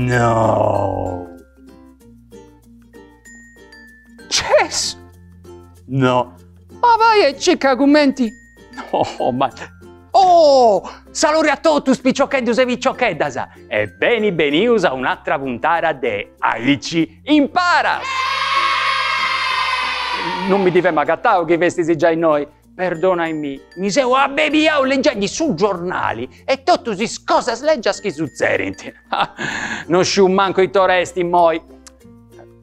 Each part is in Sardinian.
No! Cessu! No! Ma vai e circa cumenti! No, ma... Oh! Saluri a totus piciocheddus e piciocheddas e beni benius a un'atra puntada de Aici Imparas! Non mi ndi femu agatau chi festis giai innoi, Perdonai-mi, mi seu abebiau ligendi su giornali e totus is cosas lègias chi sutzedint. No sciu mancu ita ora est immoi.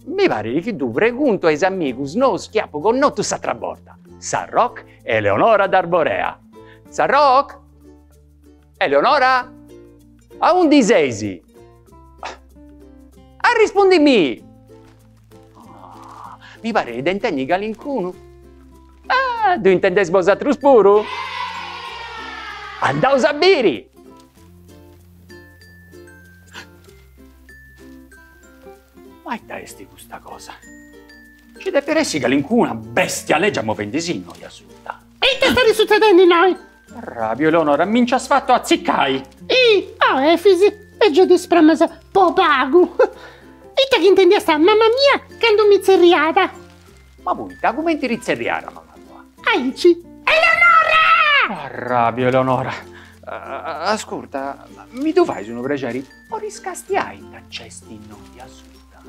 Mi parit chi ddu preguntu a is amigus nous chi apu connotu s'atra borta, Sarroch e Eleonora d'Arborea. Sarroch? Eleonora? Aundi seis? Arrispundimì! Mi parit de intendi calincunu. Ah, ddu intendeis bosatrus puru? Andaus a biri! Ma ita est custa cosa? Nci depit essi calincuna bestia lègia movendi-sì innoi asuta. E ita stait sutzedendi innoi? Arràbiu, Eleonora, mi nci as fatu atzicai! Ih, oh Efis, e gei ti spramas po pagu! Ita chi intendiast mama mia candu mi tzerriat? Ma poita, cumenti ti tzerriat mama tua? Aici. Eleonora! Arràbiu, Eleonora, ascurta, mi ddu fais unu prexeri? Podis castiai ita nc'est innoi asuta?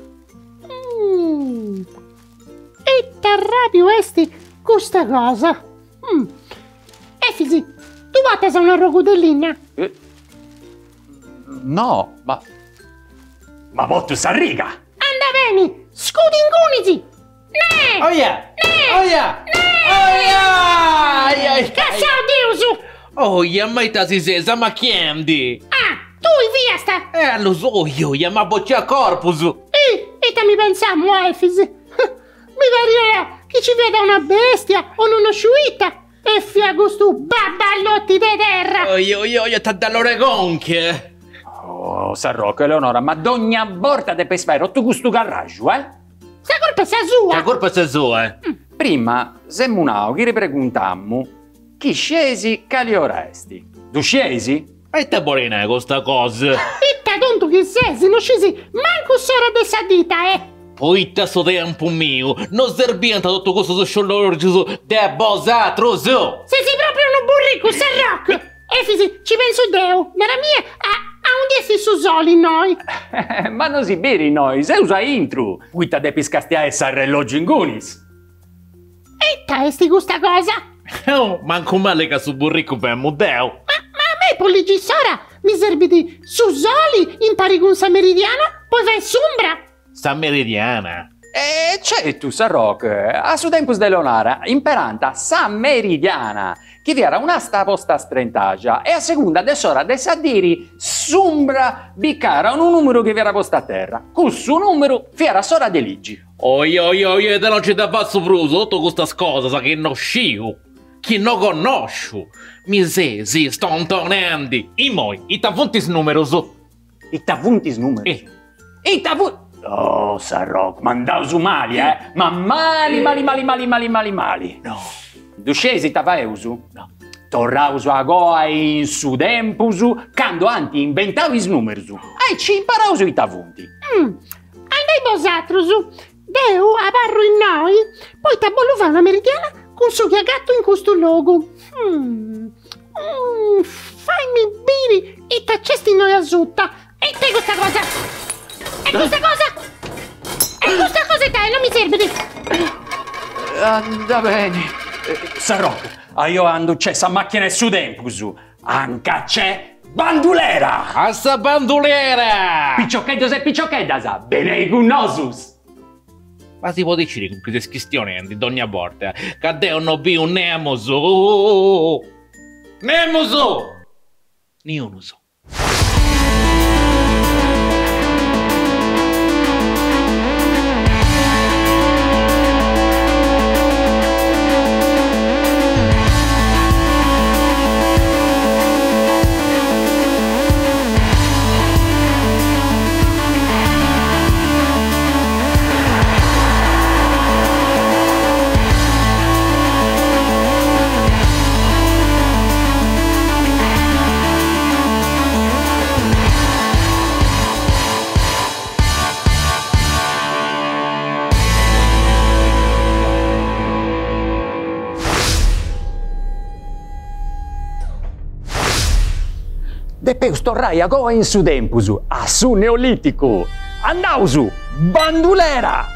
Ita arràbiu est custa cosa? Efis, ddu portas un'arrogu de linna? No, ma. Ma portu s'arriga! Anda beni, scudi ingunis! Ne! Oia! Ne! Oia! Ne! Oia! Ai ai! Cassau Deus! Oia, ma ita si ses amachiendi? Ah, tui fiasta? Eh, lu so, oia, m'as bociu a corpus! Ih, ita mi pensamu, Efis? Mi pariat chi ci fiat una bestia o non sciu ita, e fiat custu baballoti de terra! Oi oi oi ita dolor'e conca! Oh, Sarroch, Eleonora, ma dogna borta depis fai totu custu carraxu, eh? Sa curpa est sa sua! Sa curpa est sa sua, eh! Prima s'emu nau chi preguntamu chi scieis cali ora est. Ddu scieis? Ma ita bolit nai custa cosa? Ita tontu chi ses, no scis mancu s'ora de sa dita, eh! Poita su tempu miu no serbiant totu custus sciollorgius de bosatrus! Ses propriu unu burricu, Sarroch! Efis, ci pensu deu, nara mia, a aundi est su soli innoi? Ma no si biri innoi, seus aintru! Poita depis castiai s'arrellogiu ingunis? Ita est custa cosa? Oh, mancu mali ca su burricu femu deu! Ma ma a mei po ligi s'ora mi serbit su soli impari cun sa meridiana po fai s'umbra! Sa meridiana? E certu, Sarroch, a su tempus de Eleonora imperant sa meridiana, chi fiat un'asta posta a strentaxa e a segunda de s'ora de sa diri s'umbra bicara unu numeru chi fiat postu a terra, cussu numeru fiat s'ora de ligi. Oi oi oi deu no nci dda fatzu prus, totu custas cosas chi no sciu, chi no connosciu, mi seis stontonendi. Imoi, ita funt is numerus? Ita funt is numerus? Ita funt. Oh, Sarroch, ma andaus mali, eh! Ma mali mali mali mali mali mali mali. No. Ddu scieis ita faeus? No. Torraus agoa in su tempus candu ant inventau is numerus, aici imparaus ita funt. Andai bosatrus, deu abarru innoi, poita bollu fai una meridiana cun su chi agatu in custu logu. Faimi biri ita nc'est innoi asuta. E ita est custa cosa? E custa cosa? E custa cosa ita est? Non mi serbit. Anda beni. Sarroch, ajò andu nc'est sa macchina 'e su tempus. Anca nc'est Bandulera! A sa bandulera! Piciocheddos e piciocheddas, benei cun nosus! Ma si podit sciri cun chi ses chistionendi dogna borta ca deu no biu nemus! Nemus! Niunus. Depeus torrai a coa in su tempus, a su Neolìticu! Andaus! Bandulera!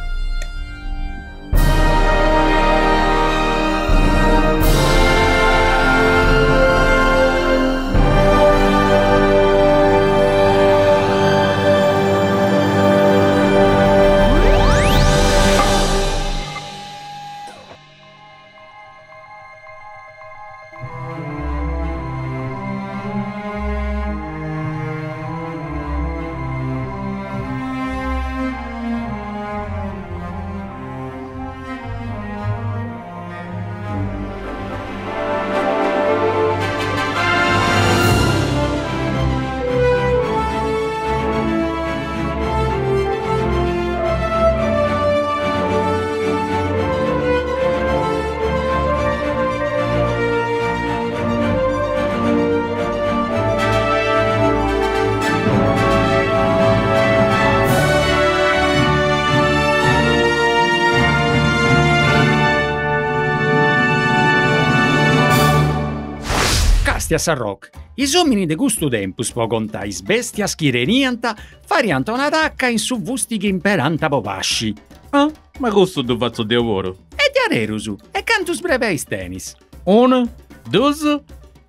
Castia Sarroch, is ominis de custu tempus po contai is bestias chi teniant fariant una tacca in su fusti chi imperant po pasci. Ah, ma custu ddu fatzu deu puru. E diaderus, e cantus brebeis tenis? Unu, dus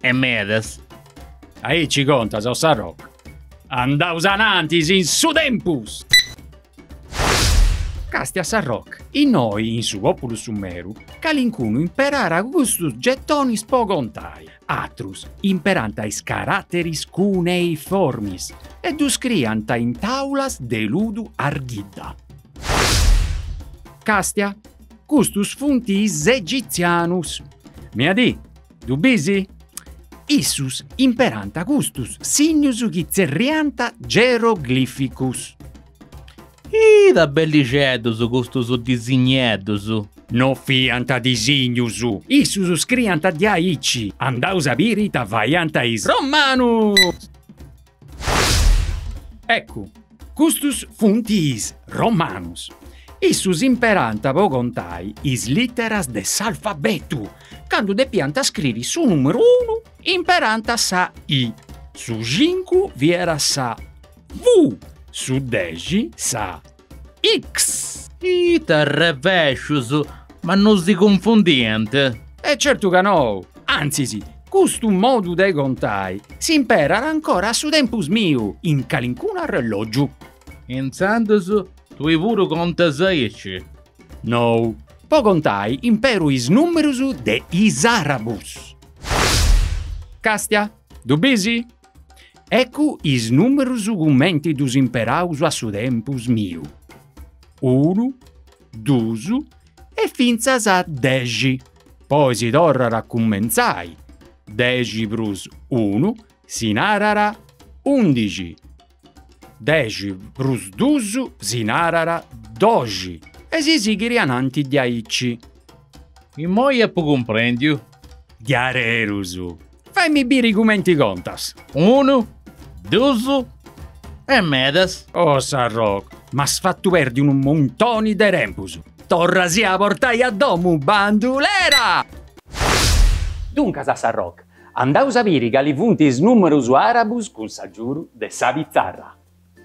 e medas. Aici contas, o Sarroch. Andaus anantis in su tempus! Castia Sarroch, innoi in su populu sumeru, calincunu imperara custus getonis po contai, atrus imperant is carateris cuneiformis e ddus scriant in taulas de ludu arghidda. Castia, custus funt is egitzianus. Miadì, ddu bisi? Issus imperant custus signus chi tzerriant geroglificus. Ita bellixeddus custus disigneddus! No fiant disignus, issus scriant diaici, andaus a biri ita faiant is romanus! Eccu, custus funt is romanus. Issus imperant po contai is literas de s'alfabetu, candu depiant scriri su numeru unu imperant sa I, su cincu fiat sa V, su dexi sa X. Ita arrevescius, ma no si cunfundiant? E certu ca nou! Antzis, custu modu de contai s'imperat ancora a su tempus miu in calincunu arrellògiu. Intzandus tui puru contas aici? Nou, po contai imperu is numerus de is arabus. Castia, ddu bisi? Eccu is numerus cumenti ddus imperaus a su tempus miu, unu, dus e fintzas a dexi, poi si torrat a cumentzai, dexi prus unu si narat undixi, dexi prus dus si narat doxi e si sighit ananti diaici. Immoi apu cumprendiu. Diarerus! Faimi biri cumenti contas. Unu, dus e medas. Oh Sarroch, m'as fatu perdi unu muntoni de tempus. Torrasì a portai a domu, bandulera! Duncas, Sarroch, andaus a biri cali funt is numerus arabus cun s'agiudu de sa pitzarra.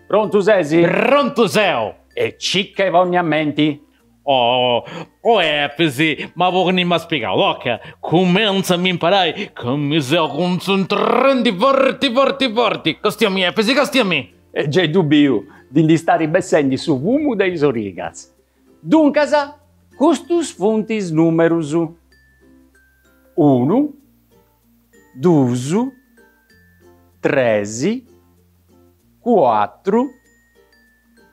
Prontu ses? Prontu seu! E circa 'e ponni a menti. Oh, oh Efisi, ma po chini m'as pigau, toca, cumentza a m'imparai ca mi seu cuntzentrendi forti forti forti, castiami Efisi, castiami! E gei ddu biu, ti ndi starit bessendi su fumu de is origas. Duncas, custus funt is numerus, unu, dus, tres, cuatru,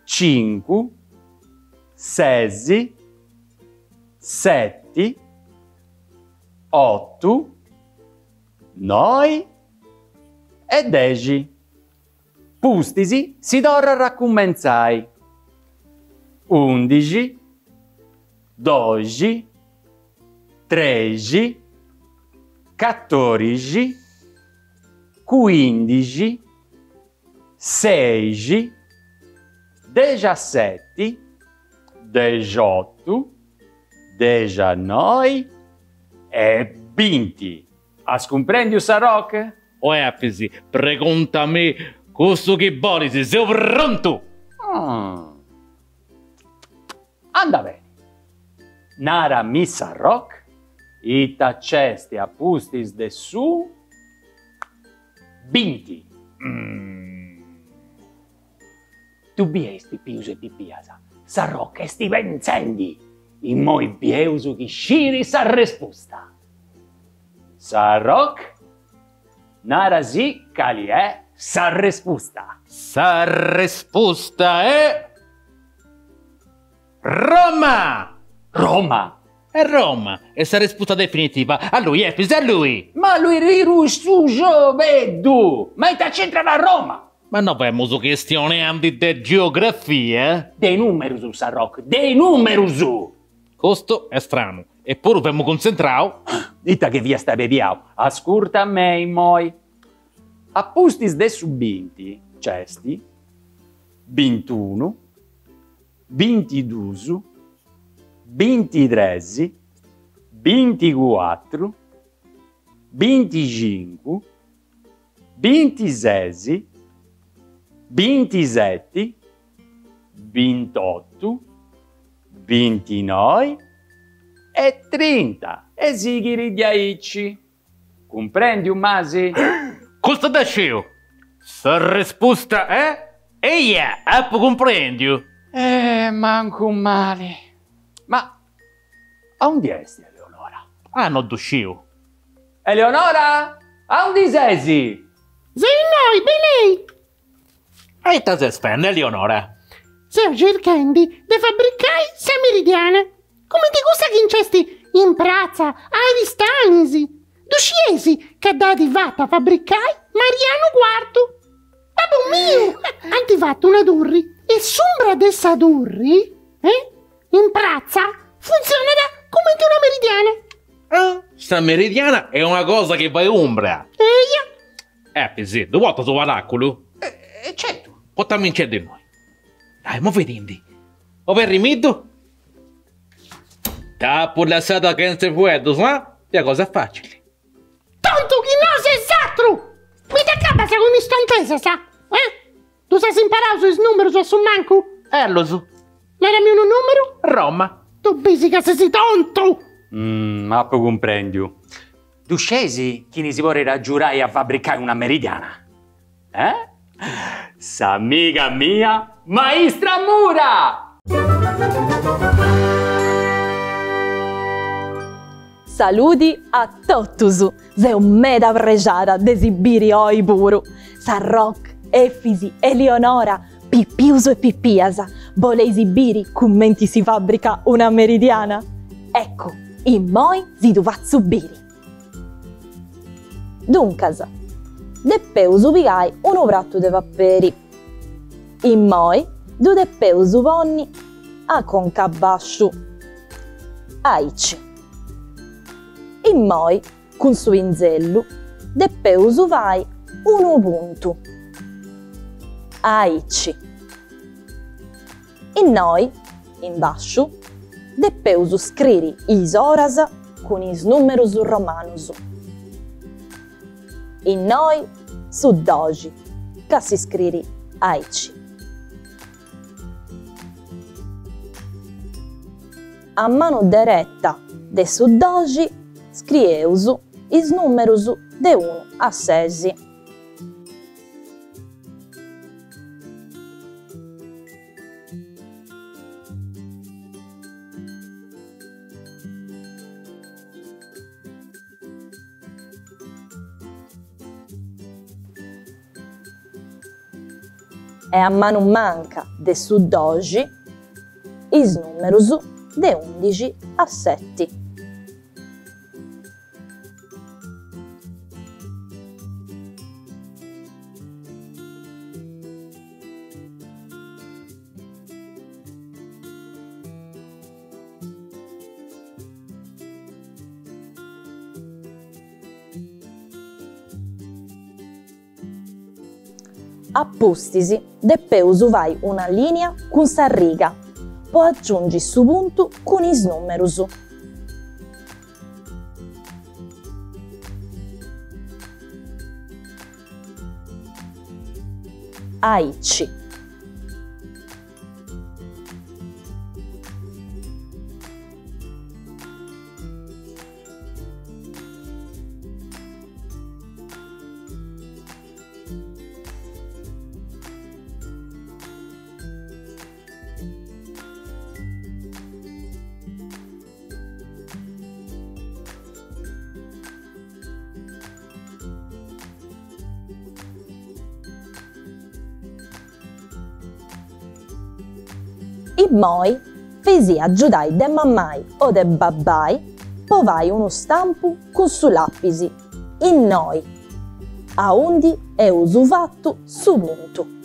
cincu, sesi, seti, otu, noi e dexi. Pustis si torrat a cumentzai, undixi, doxi, trexi, catorixi, cuindixi, seixi, dexaseti, dexotu, dexanoi e binti. As cumprendiu Sarroch? O Efisi, preguntami cussu chi bolis, seu prontu! Anda beni. Narami Sarroch, ita nc'est a pustis de su binti? Ddu bieis pipius e pipias, Sarroch est pentzendi, immoi bieus chi sciri s'arrespusta. Sarroch, narasì cali est s'arrespusta. S'arrespusta est Roma! Roma? E Roma est s'arrespusta definitiva, a lui Efis, a lui! Ma lui riru su giobeddu! Ma ita c'intrat Roma? Ma no femus chistionendi de geografia? De numerus, Sarroch, de numerus! Custu est stranu, eppuru femu cuntzentrau. Ita chi fiast abebiau, ascurta a mei immoi. A pustis de su binti nc'est bintunu, bintidus, bintitres, binticuatru, binticincu, bintises, bintiseti, bintotu, bintinoi e trinta e sighiri diaici. Cumprendiu m'asi? Custa dda sciu! S'arrespusta est eia, apu cumprendiu! Eh, mancu mali. Ma aundi est Eleonora? Ah, no ddu sciu. Eleonora? Aundi ses? Seu innoi, benei! E ita ses fendi, Eleonora? Seu circhendi de fabricai sa meridiana, cumenti cussa chi nc'est in pratza a Aristanis. Ddu scieis ca dd'at fata fabricai Marianu Cuartu, babbu miu! Ant fatu una turri e s'umbra de sa turri, eh, in pratza, funtzionat cumenti una meridiana. Ah, sa meridiana est una cosa chi fait umbra. Eia. Efisi, ddu portas su paraculu? E certu. Portaminceddu innoi. Dai, movedindi. Oberrimiddu. T'apu lassada chentze fueddus, ah? Fiat cosa facili. Tontu chi no ses atru! Mi dd'acabas cun is tontesas, eh? Ddus as imparaus is numerus a su mancu? Ellus. Narami unu numeru. Roma. Ddu bisi ca ses tontu! Apu cumprendiu. Ddu scieis chini si podit agiurai a fabricai una meridiana? Eh? S'amiga mia Maistra Mura! Saludi a totus! Seu meda prexada de si biri oi puru. Sarroch, Efisi, Elionora, pipius e pipias, boleis biri cumenti si fabbricat una meridiana? Eccu, immoi si ddu fatzu biri. Duncas, depeus pigai unu pratu de paperi. Immoi ddu depeus ponni a conca a basciu, aici. Immoi cun su pinzellu depeus fai unu puntu, aici. Innoi, in basciu, depeus scriri is oras cun is numerus romanus. Innoi su doxi, ca si scriri aici. A manu dereta de su doxi scrieus is numerus de unu a sesi. E a manu manca de su doxi is numerus de undixi a seti. A pustis depeus fai una lìnia cun sa riga po agiungi su puntu cun is nùmerus. aici. Immoi feisì agiudai de mammai o de babbai po fai unu stampu cun su lapis, innoi, aundi eus fatu su puntu.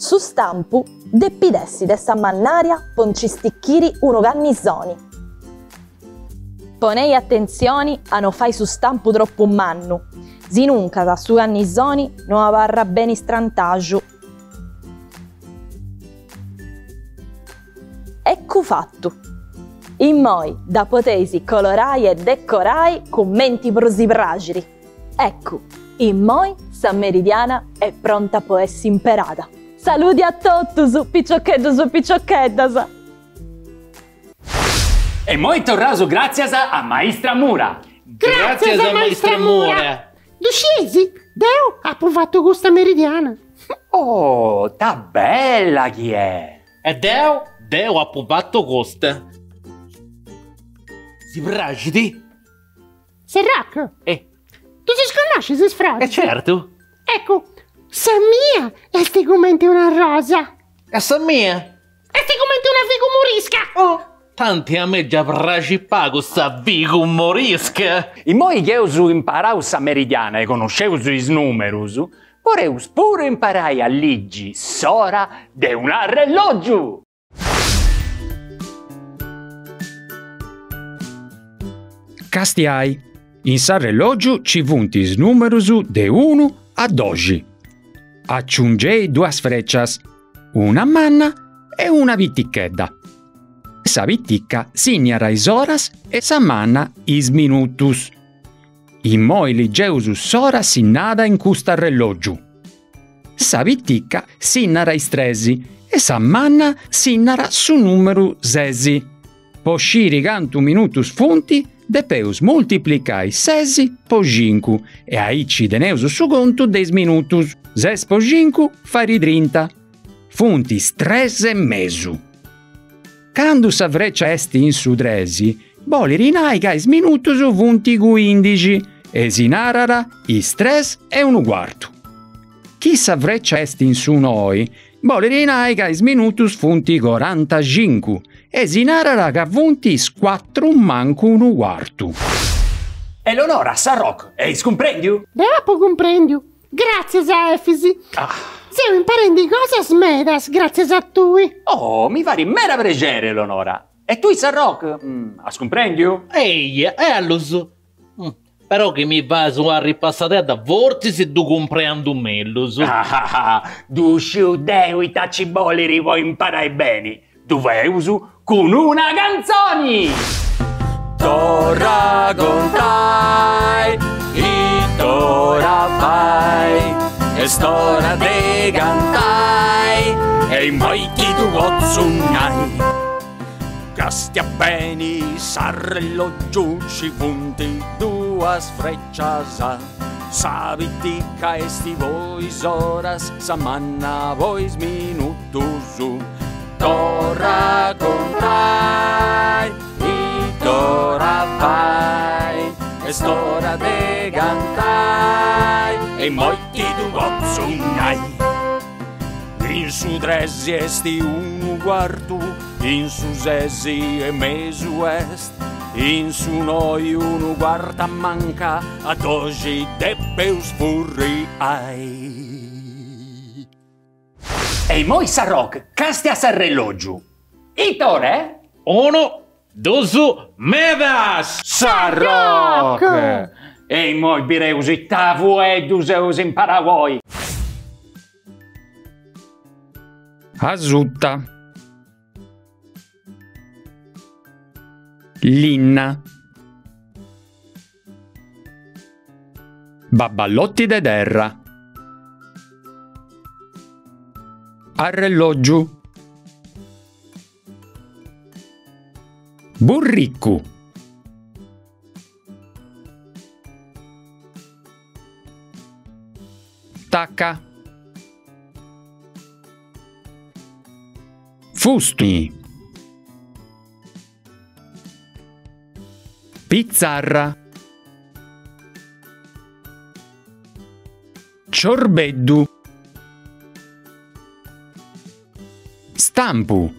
Su stampu depit essi de sa mannària po nci stichiri unu cannisoni. Ponei atentzioni a no fai su stampu tropu mannu, sinuncas su cannisoni no abarrat beni strantaxu. Eccu fattu! Immoi dda podeis colorai e decorai cumenti prus si praxit. Eccu, immoi sa meridiana est pronta po essi imperada. Saludi a totus, piciocheddus e piciocheddas! E immoi torraus gràtzias a Maistra Mura! Gràtzias a Maistra Mura! Ddu scieis? Deu apu fatu custa meridiana. Oh, ta bella chi est! E deu? Deu apu fatu custa. Si praxit? Sarroch? Eh. Ddus connoscis is froris? E certu. Eccu, sa mia est cumenti una rosa. E sa mia? Est cumenti una figu morisca! Oh! Tanti a mei già praxit pagu sa figu morisca! Immoi chi eus imparau sa meridiana e connosceus is numerus, podeus puru imparai a ligi s'ora de un'arrellògiu! Castiai, in s'arrellògiu ci funt is numerus de unu a doxi. Aciungei duas frècias, una manna e una pitichedda. Sa pitica signat is oras e sa manna is minutus. Immoi ligeus s'ora sinnada in cust'arrellògiu. Sa pitica sinnat is tres e sa manna sinnat su numeru ses. Po sciri cantu minutus funt, depeus multiplicai ses po cincu e aici teneus su contu de is minutus. Ses po cincu fait trinta. Funt is tres e mesu. Candu sa freccia est in su tres, bolit nai ca is minutus funt cuindixi e si narat is tres e unu cuartu. Chi sa freccia est in su noi, bolit nai ca is minutus funt corantacincu e si narat ca funt is cuatru mancu unu cuartu. Eleonora Sarroch, eis cumprendiu? Deu apu cumprendiu, Gràtzias, Efis! Seu imparendi cosas medas gràtzias a tui! Oh, mi fait meda prexeri, Eleonora! E tui, Sarroch, as cumprendiu? Eia, ellus! Però chi mi fais una ripassadedda fortzis ddu cumprendu mellus. Ddu sciu deu ita ci bolit po imparai beni! Ddu faeus cun una cantzoni! Torra a contai, it'ora fait, est ora de cantai, e immoi chi ddu potzu nai. Castia beni s'arrellogiu, nci funt duas frecias, sa pitica est po is oras, sa manna po is minutus. Torra a contai, it'ora fait, est ora de cantai, e immoi ti ddu potzu nai. In su tresi est unu cuartu, in su sesi e mesu est, in su noi unu cuartu a manca, a doxi depeus furriai. E immoi Sarroch, castia s'arrellògiu. Ita ora est? Unu, dus, medas! Sarroch! E immoi bireus ita fueddus eus imparau oi. Asuta. Linna. Baballoti de terra. Arrellògiu. Burricu. Taca. Fusti. Pitzarra. Ciorbeddu. Stampu.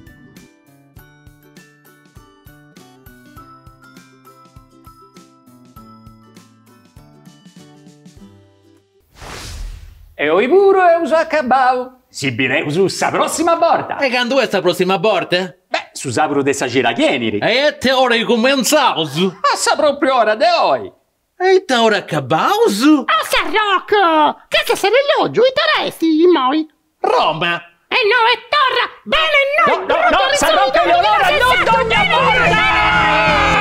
E oi puru eus acabau. Si bireus sa prossima borta! E candu est sa prossima borta? Beh, su saburu de sa cida chi 'enit. E ite ora incumentzaus? A sa propriu ora de oi! E ita ora acabaus? O Sarroch! Càstia s'arrellògiu, ita ora est immoi? Roma! E no e torra! Bene no! No, no, no, Sarroch e Eleonora, no dogna borta!